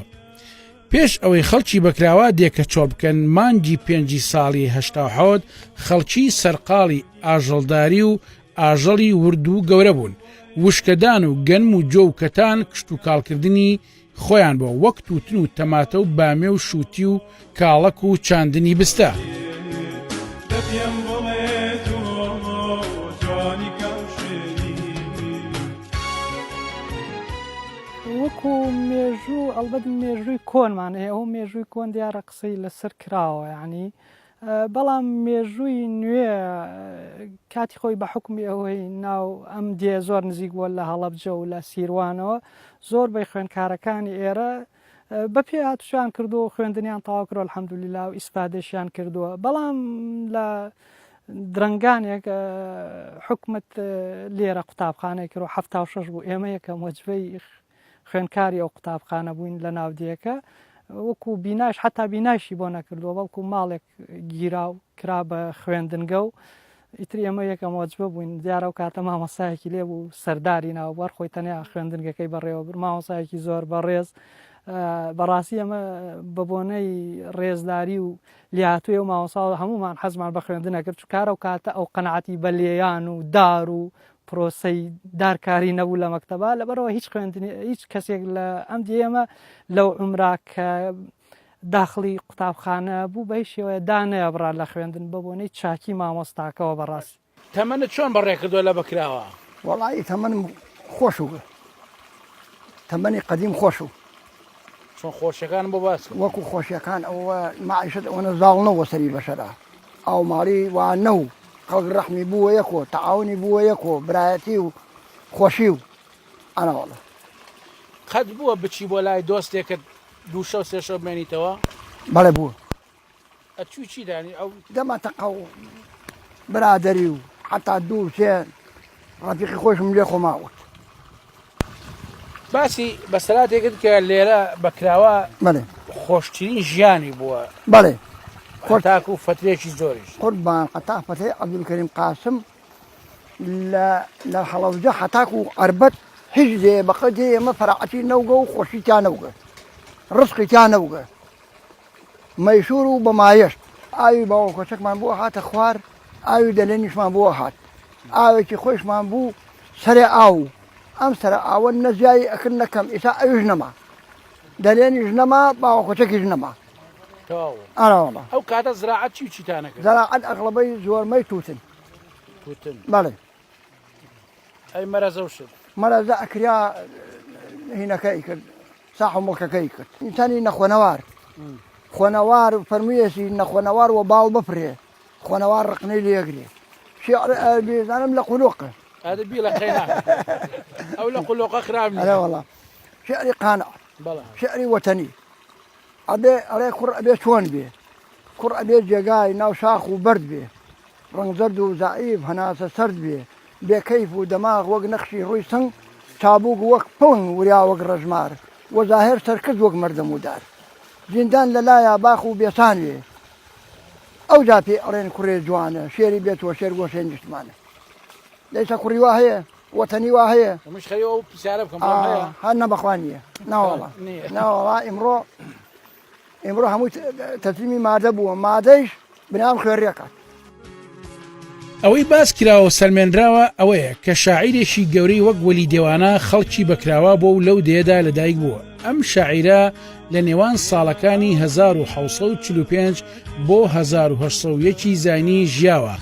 پێش ئەوەی خەڵکی بەکراوا دێکە چۆڵ بکەن، مانگی پێنجی ساڵی 87 خەڵکی سەرقاڵی ئاژەڵداری و ئاژەڵی ورد و گەورە بوون، وشکەدان و گەنم و جۆ و کەتان کشتوکاڵکردنی خۆیان بووە، وەک تووتن و تەماتە و بامێ و شووتی و کاڵەک و چاندنی بستە. وەکو مێژوو ئەڵبەت مێژووی کۆنمان هەیە ئەو مێژووی کۆن دیارە قسەی لەسەر کراوە یعنی بەڵام مێژووی نوێ کاتی خۆی بە حوکمی ئەوەی ناو ئەم دێ زۆر نزیک بووە لە هەڵەبجە و لە سیروانەوە زۆر بەی خوێندکارەکانی ئێرە بە پێ هاتوچۆیان کردووە و خوێندنیان تەواو کردووە الحمدللە و ئیسفادەشیان کردووە بەڵام لە درەنگانێک حکومت لێرە قوتابخانەی کرد و 76 بوو ئێمە یەکەم وەجبەی خوێندکاری ئەو قوتابخانە بووین لە ناو دێکە وەکو بیناش حتا بیناشی بۆ نەکردووە بەڵکو ماڵێک گیرا و کرا بە خوێندنگە و ئیتر ئێمە یەکەم وەجبە بووین دیارە و کاتە مامۆستایەکی لێ بوو سەرداری ناوبەر خۆی تەنیا خوێندنگەکەی بەڕێوە بر مامۆستایەکی زۆر بەڕێز بەڕاستی ئەمە بە بۆنەی ڕێزداری و لێهاتووی و مامۆستا هەمومان حەزمان بە خوێندنە کرد چکارە و کاتە ئەو قەنعەتی بە لێیان و دار و پرۆسەی دارکاری نەبوو لە مەکتەبا لەبەرەوە هیچ خوێندنی هیچ کەسێک لە ئەم دیێمە لەو عمرا کە داخڵی قوتابخانە بوو بە هیچ شێوەیە دانەیەبڕا لە خوێندن بە بۆنەی چاکی مامۆستاکەوە بەڕاستی. تەمەنت چۆن بەڕێ کردوە لە بەکراوە؟ وەڵایی تەمەنم خۆش و تەمەنی قەدیم خۆش و. چۆن خۆشیەکانم بۆ باس کە. وەکو خۆشیەکان ئەوە مەعیشەت ئەوەنە زاڵ نەوە سەری بەشەرا ئاو ماڵی وا نەو خەڵک ڕەحمی بووە یەکۆ تەعاونی بووە یەکۆ برایەتی و خۆشی و ئەنا وەڵا. قەت بووە بچی بۆ لای دۆستێکت دوو شەو سێ شەو بمێنیتەوە؟ بەڵێ بووە. ئەچووی چی دانی ئەو؟ دەمە تەقە و برادەری و حەتا دوو سێ ڕەفیقی خۆشم لێ خۆ ماوت. باسی بەسەراتێکت کە لێرە بەکراوە بەڵێ خۆشترین ژیانی بووە. بەڵێ خۆتاک و فەترێکی زۆریش. قوربان حەتا فەترەی عەبدولکەریم قاسم لە لە هەڵەبجە حەتاکو عەربەت هیچ دێ بەقە دێ ئێمە فەراعەتی نەوگە و خۆشی تیا نەوگە ڕزقی تیا نەوگە مەیسوور و بە مایەشت ئاوی باوەکۆچەکمان بۆ هاتە خوار ئاوی دەلێنیشمان بۆ هات ئاوێکی خۆشمان بوو سەرێ ئاو ئەم سەرە ئاوە نەزیایی ئەکرد نەکەم ئیسا ئەویش نەما دەلێنیش نەما باوەکۆچەکیش نەما ئەرا ئەو کاتە زراعەت چی و چیتانە کرد؟ زراعەت ئەغڵەبەی زۆرمەی توتن. توتن. بەڵێ. ئەی مەرەزە و شت؟ مەرەزە ئەکریا هینەکەی کرد ساح و مڵکەکەی کرد. ئینسانی نەخۆنەوار خۆنەوار فەرموویەسی نەخۆنەوار وە باڵ بفرێ خۆنەوار ڕقنەی لێگرێ شعر بێزانم لە قولۆقە ئەدە بیڵە قەینا ئەو لە قولۆقە خراپ نییە. ئەرێ وەڵا شعری قانع بەڵێ شعری وەتەنی ئەبێ ئەڵێ کوڕ ئەبێ چۆن بێ؟ کوڕ ئەبێ جێگای ناو شاخ و بەرد بێ ڕەنگ زەرد و زەعیف هەناسە سەرد بێ بێ کەیف و دەماغ وەک نەخشی ڕووی سنگ چابووک وەک پڵنگ وریا وەک ڕەژمار وە زاهێر سەرکز وەک مەردەم و دار. زیندان لە لایا باخ و بێسان وێ. ئەوجا پێی ئەڵێن کوڕێ جوانە، شێری بێ تۆ شێر گۆشەی نیشتمانە. دەیسە کوڕی وا هەیە؟ وەتەنی وا هەیە؟ منیش خەریک ئەو پرسیارە بکەم بڵێم هەیە؟ ئا نا بەخوا نییە. ناوەڵا. نییە. ناوەڵا ئیمڕۆ ئیمڕۆ هەمووی تەسلیمی مادە بووە، مادەیش بنام خوێڕی ئەکات. ئەوەی باس کراوە و سەلمێنراوە ئەوەیە کە شاعیرێکی گەورەی وەک وەلی دێوانە خەڵکی بەکراوا بووە و لەو دێیەدا لەدایک بووە. ئەم شاعیرە لە نێوان ساڵەکانی 1745 بۆ 1801 ی زاینی ژیاوە،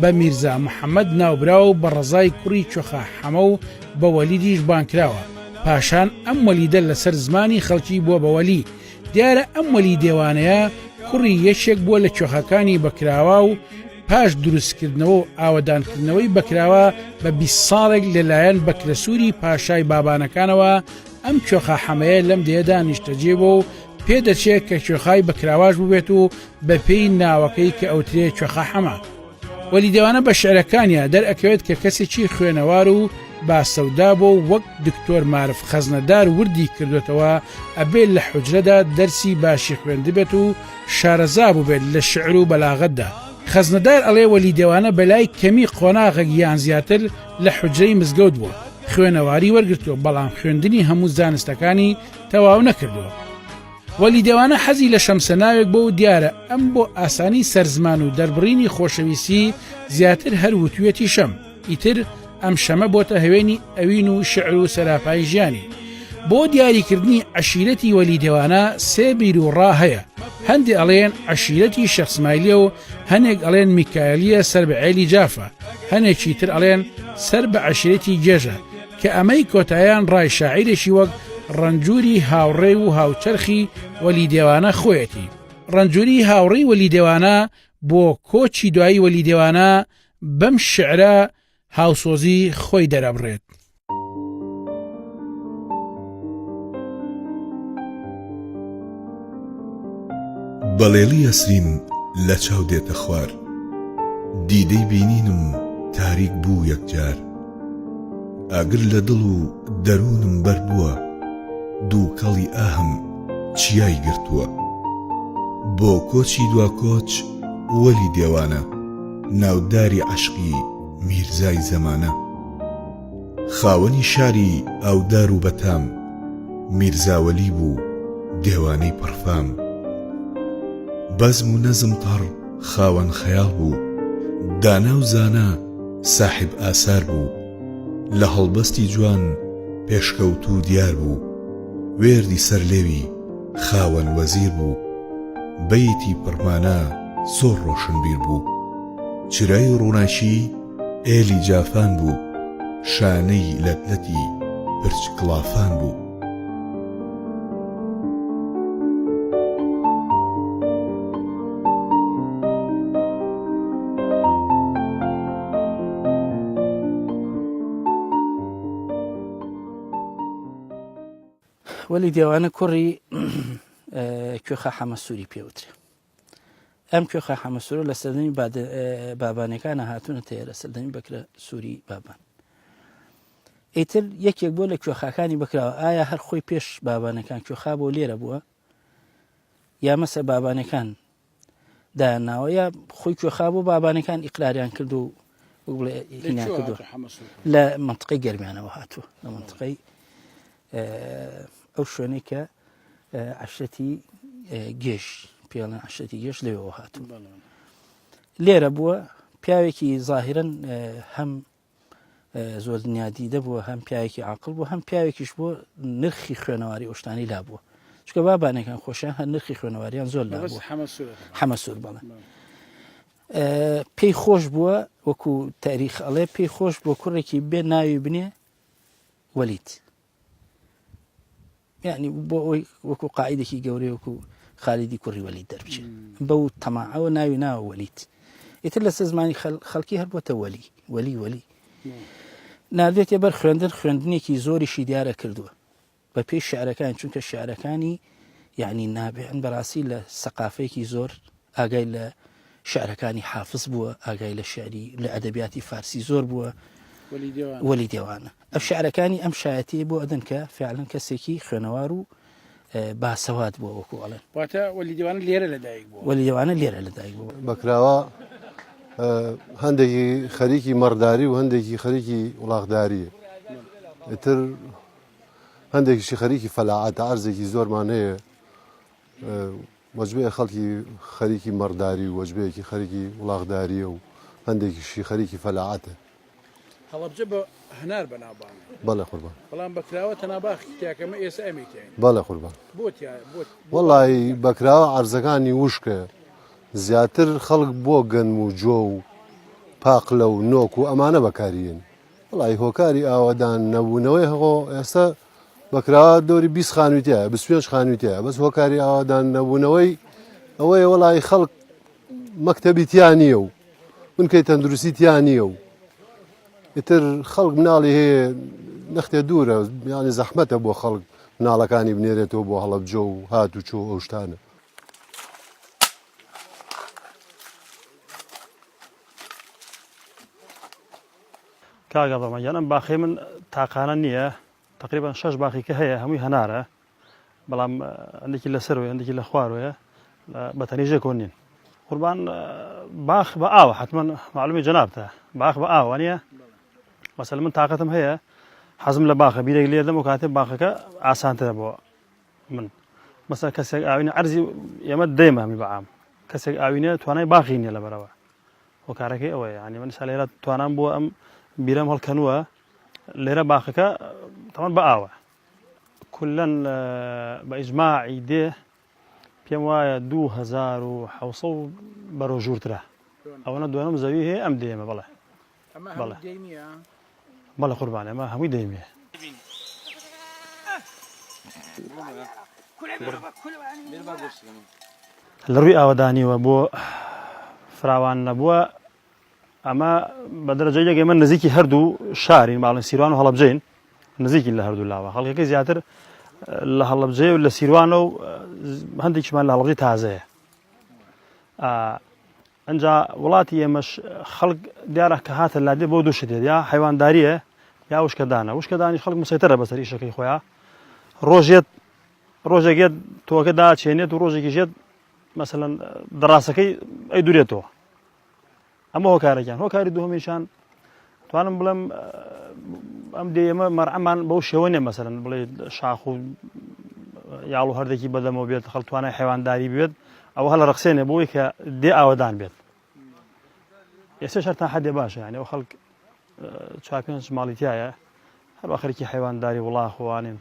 بە میرزا محەمەد ناوبراوە و بە ڕەزای کوڕی کوێخا حەمە و بە وەلیدیش بانگکراوە. پاشان ئەم وەلیدە لەسەر زمانی خەڵکی بووە بە وەلی. دیارە ئەم وەلی دێوانەیە کوڕی یەکێک بووە لە کوێخاکانی بەکراوا و پاش دروستکردنەوە و ئاوەدانکردنەوەی بەکراوا بە 20 ساڵێک لەلایەن بەکرەسووری پاشای بابانەکانەوە ئەم کوێخا حەمەیە لەم دێیەدا نیشتەجێ بووە و پێدەچێت کە کوێخای بەکراواش بووبێت و بەپێی ناوەکەی کە ئەوترێ کوێخا حەمە. وەلی دێوانە بە شعرەکانیا دەرئەکەوێت کە کەسێکی خوێنەوار و با سەودا بۆ و وەک دکتۆر مارف خەزنەدار وردی کردۆتەوە ئەبێ لە حوجرەدا دەرسی باشی خوێندبێت و شارەزا بووبێت لە شعر و بەلاغەتدا. خەزنەدار ئەڵێ وەلی دێوانە بەلای کەمی قۆناغێک یان زیاتر لە حوجرەی مزگەوت بووە خوێنەواری وەرگرتووە بەڵام خوێندنی هەموو زانستەکانی تەواو نەکردووە. وەلی دێوانە حەزی لە شەمسە ناوێک بۆ و دیارە ئەم بۆ ئاسانی سەر زمان و دەربڕینی خۆشەویستی زیاتر هەر وتویەتی شەم، ئیتر ئەم شەمە بۆتە هەوێنی ئەوین و شعر و سەراپای ژیانی. بۆ دیاریکردنی عەشیرەتی وەلی دێوانە سێ بیر و ڕا هەیە، هەندێ ئەڵێن عەشیرەتی شێخ سمایلیە و هەنێک ئەڵێن میکایلیە سەر بە عێلی جافە، هەنێکی تر ئەڵێن سەر بە عەشیرەتی گێژە، کە ئەمەی کۆتایان ڕای شاعیرێکی وەک ڕەنجوری هاوڕێ و هاوچەرخی وەلی دێوانە خۆیەتی. ڕەنجوری هاوڕێی وەلی دێوانە بۆ کۆچی دوایی وەلی دێوانە بەم شیعرە هاوسۆزی خۆی دەرئەبڕێت. بەڵێڵی ئەسرین لە چاو دێتە خوار دیدەی بینینم تاریک بوو یەکجار ئاگر لە دڵ و دەروونم بەربووە دووکەڵی ئاهم چیای گرتووە بۆ کۆچی دوا کۆچ وەلی دێوانە ناوداری عەشقی میرزای زەمانە خاوەنی شاری ئاودار و بەتام میرزا وەلی بوو دێوانەی پڕفام بەزم و نەزم تەڕ خاوەن خەیاڵ بوو دانا و زانا ساحیب ئاسار بوو لە هەڵبەستی جوان پێشکەوتوو دیار بوو وێردی سەر لێوی خاوەن وەزیر بوو بەیتی پڕمانا زۆر ڕۆشنبیر بوو چرای ڕووناکی ئێلی جافان بوو شانەی لەتلەتی پرچ کڵافان بوو. وەلی دێوانە کوڕی کوێخا حەمە سووری پێوترێ ئەم کوێخا حەمە سوورە لە سەردەمی بابانەکانە هاتوونە تێرە سەردەمی بەکرە سووری بابان ئیتر یەکێک بووە لە کوێخاکانی بکراوە ئایا هەر خۆی پێش بابانەکان کوێخا بۆ لێرە بووە یا مەسە بابانەکان دایانناوە یا خۆی کوێخا بۆ بابانەکان ئیقراریان کرد و بڵێ هینیان کردو لە منطقەی گەرمیانەوە هاتووە لە منطقەی ئەو شوێنەی کە عشرەتی گێژ پێڵێن عشرەتی گێژ لەوێەوە هاتوو لێرە بووە پیاوێکی ظاهرن هەم زۆر دنیا دیدە بووە هەم پیاوێکی عاقڵ بوو هەم پیاوێکیش بووە نرخی خوێنەواری ئۆشتانی لا بووە چکە بابانەکان خۆشیان هەر نرخی خوێنەواریان زۆر لا بوو حەمە سوور بەڵێ پێی خۆش بووە وەکو تاریخ ئەڵێ پێی خۆش بۆ کوڕێکی بێ ناوی بنێ وەلیت یانی بۆ ئەوەی وەکو قائیدێکی گەورەی وەکو خالیدی کوڕی وەلید دەربچێت بەو تەماعەوە ناوی ناوە وەلید ئیتر لەسەر زمانی خەڵکی هەر بۆتە وەلی وەلی وەلی ناردێتێ بەر خوێندن خوێندنێکی زۆریشی دیارە کردووە بە پێی شعرەکان چونکە شعرەکانی یعنی نابێن بەڕاستی لە سەقافەیەکی زۆر ئاگای لە شعرەکانی حافز بووە، ئاگای لە شعری لە ئەدەبیاتی فارسی زۆر بووە، وەلی دێوانە. ئەو شعرەکانی ئەم شایەتیەی بۆ ئەدەن کە فعلەن کەسێکی خوێنەوار و. باسەواد بووە وەکو ئەڵێن. واتە وەلی دێوانە لێرە لەدایک بووە. وەلی دێوانە لێرە لەدایک بووە. بەکراوە هەندێکی خەریکی مەڕداری و هەندێکی خەریکی وڵاخداریە ئیتر هەندێکیشی خەریکی فەلاعەتە عەرزێکی زۆرمان هەیە وەجبەیە خەڵکی خەریکی مەڕداری و وەجبەیەکی خەریکی وڵاخداریە و هەندێکیشی خەریکی فەلاعەتە. هەڵەبجە بە هەنار بەناوبانگە. بەڵێ قوربان. بەڵام بەکراوە تەنها باخی تیا کەمە ئێستا ئێمەی تیاین. بەڵێ قوربان. بۆ تیا بۆ وەڵی بەکراوە عەرزەکانی وشکە زیاتر خەڵک بۆ گەنم و جۆ و پاقلە و نۆک و ئەمانە بەکاریێن. وەڵی هۆکاری ئاوەدان نەبوونەوەی هەڵۆ ئێستا بەکراوە دەوری 20 خانووی تایە 25 خانووی تایە بەس هۆکاری ئاوەدان نەبوونەوەی ئەوەیە وەڵی خەڵک مەکتەبی تیا نییە و بنکەی تەندروستی تیا نییە و ئیتر خەڵک مناڵی هەیە نەختێ دوورە یانی زەحمەتە بۆ خەڵک مناڵەکانی بنێرێتەوە بۆ هەڵەبجە و هات و چۆ ئەو شتانە. کاک ئەبەمە گیان ئەم باخەی من تاقانە نییە تقریبا شەش باخی کە هەیە هەمووی هەنارە بەڵام هەندێکی لەسەرەوەی هەندێکی لە خوارەوەیە بە تەنیژێکەوە نین قوربان باخ بە ئاوە حتمما معلومی جەنابتە باخ بە ئاوە نییە مەسەل من تااقەتم هەیە حەزم لە باخە بیرێک لێ دەم و کاتێ باخەکە ئاسانترە بۆ من مەسە کەسێک ئاوینە ئەرزی ئێمە دێمە هەمی بەعام کەسێک ئاوینە توانای باخی نییە لەبەرەوە هۆکارەکەی ئەوەیە ینی من سالێرە توانام بووە ئەم بیرەم هەڵکەنووە لێرە باخەکە تەمان بە ئاوە کولەن بە ئیجماعی دێ پێم وایە 2700 بەرەو ژوورترە ئەوەنە دوێنم زەوی هەیە ئەم دێمە بەڵێ بەڵێ بەڵێ قوربان ئەمە هەمووی دەیمێ لە ڕووی ئاوەدانیوە بۆ فراوان نەبووە ئەمە بە دەرەجە یەک ئێمە نزیکی هەردوو شارین باڵێن سیروان و هەڵەبجەین نزیکین لە هەردوو لاوە خەڵکەکەی زیاتر لە هەڵەبجەیە و لە سیروانە و هەندێکیشمان لە هەڵەبجەی تازەیە ئەجا وڵاتی ئێمەش خەڵک دیارە کە هاتە لادێ بۆ دوو شت یا حیوانداریە یا وشکەدانە وشکەدانی خەڵک مسەیتەرە بەسەر ئیشەکەی خۆیان ڕۆژێت ڕۆژێک یەت تۆکە داچێنێت و ڕۆژێکی ژێت مەسەلەن دەڕاسەکەی ئەی دورێتەوە ئەمە هۆکارێکیان هۆکاری دووهەمیشان توانم بڵێم ئەم دێ ئێمە مەرعەمان بەو شێوە نیە مەسەرن بڵێ شاخ و یاڵ و هەردێکی بەدەمەوە بێت خەڵتوانای حیوانداری بێت ئەوە هەڵە ڕخسێنێ بۆی کە دێ ئاوەدان بێت ئێستا شەر تا حەدێ باشە یعنی ئەو خەڵک چوار پێنج ماڵی تایە هەروە خەریکی حەیوانداری وڵاخ و وانین.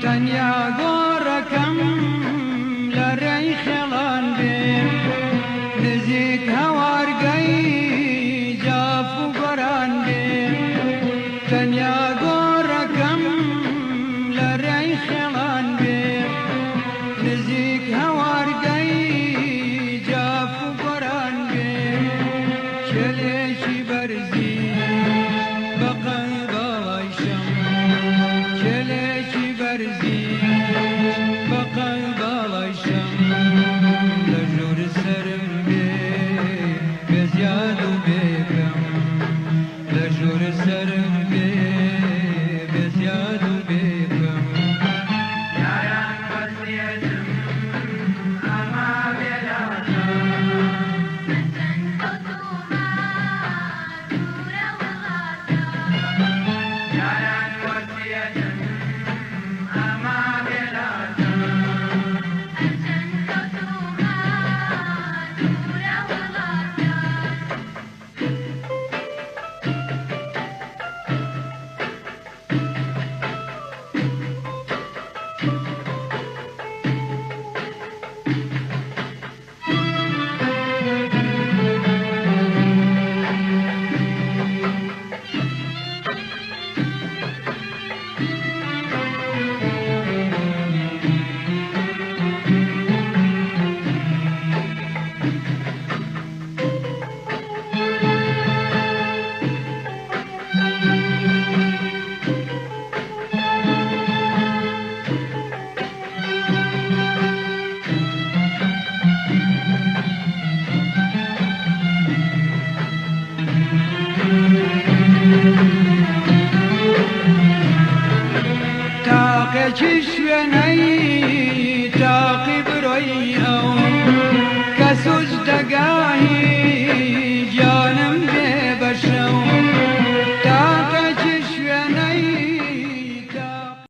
تەنیا گۆڕەکەم لە ڕێی خێڵان بێ نزیک هەوارگەی جاف و گۆران بێ تەنیا گۆڕەکەم لە ڕێی خێڵان بێ نزیک هەوارگەی جاف و گۆران بێ کێلێکی بەرزی بە قەد باڵای شەم کێلێکی بەرزی بە قەد باڵای شەم لە ژوور سەرم بێ بێ زیاد و بێ کەم لە ژوور سەرم بێ.